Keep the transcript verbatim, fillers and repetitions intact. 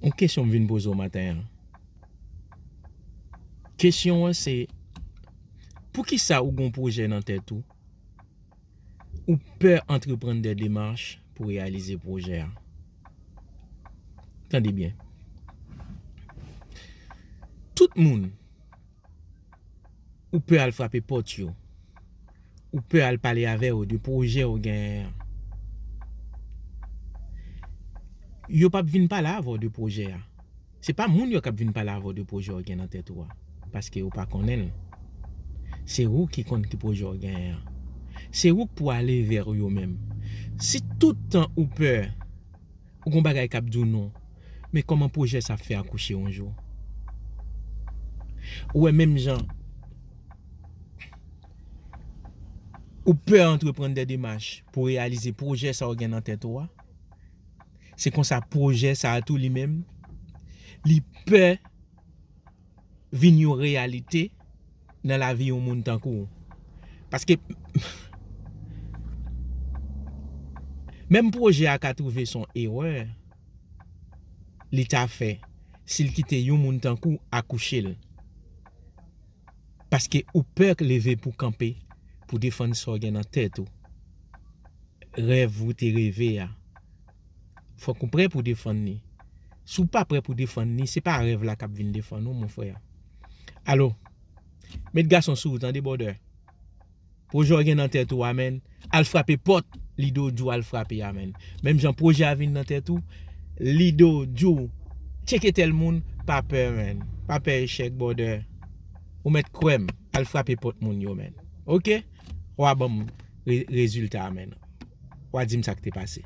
Yon kesyon m vin poze w maten an. Kesyon an se, poukisa ou gen yon pwojè nan tèt ou, ou pè antreprann de demach pou reyalize pwojè a? Tande byen. Tout moun ou pè al frape pòt yo, ou pè al pale avè yo de pwojè ou genyen an, yo p ap vin pale avè w de pwojè a. Se pa moun yo k ap vin pale avè w de pwojè w gen nan tèt ou a, paske yo pa konnen l. Se ou ki konn ki pwojè w genyen an. Se ou k pou ale vè yo menm. Si tout tan ou pè, ou gon bagay k ap di w non, men kòman pwojè sa ap fè akouche yon jou? Ou wè, menm jan ou pè antreprann de demach pou reyalize pwojè sa w gen nan tèt ou a, se konsa pwojè sa a tou li menm, li pè vin yon reyalite nan lavi yon moun tankou w. Paske menm pwojè a ka twouve se yon erè li ta fè si l kite yon moun tankou w akouche l. Paske ou pè leve pou kanpe, pou defann sa w gen nan tèt ou. Rèv ou te reve a, fòk ou prè pou defann li. Si w pa prè pou defann li, se pa rèv la k ap vin defann ou, mon frè. Alo, met gason sou ou, tande, brother. Pwojè w gen nan tèt ou a, menn, al frape pòt lide w di w al frape a, menn. Menm jan pwojè a vin nan tèt ou, lide w di w tcheke tèl moun, pa pè, menn. Pa pè echèk, brother. Ou mèt kwè m, al frape pòt moun yo, menn. Oke? W a ban m re- rezilta a, menn. W a di m sa k te pase.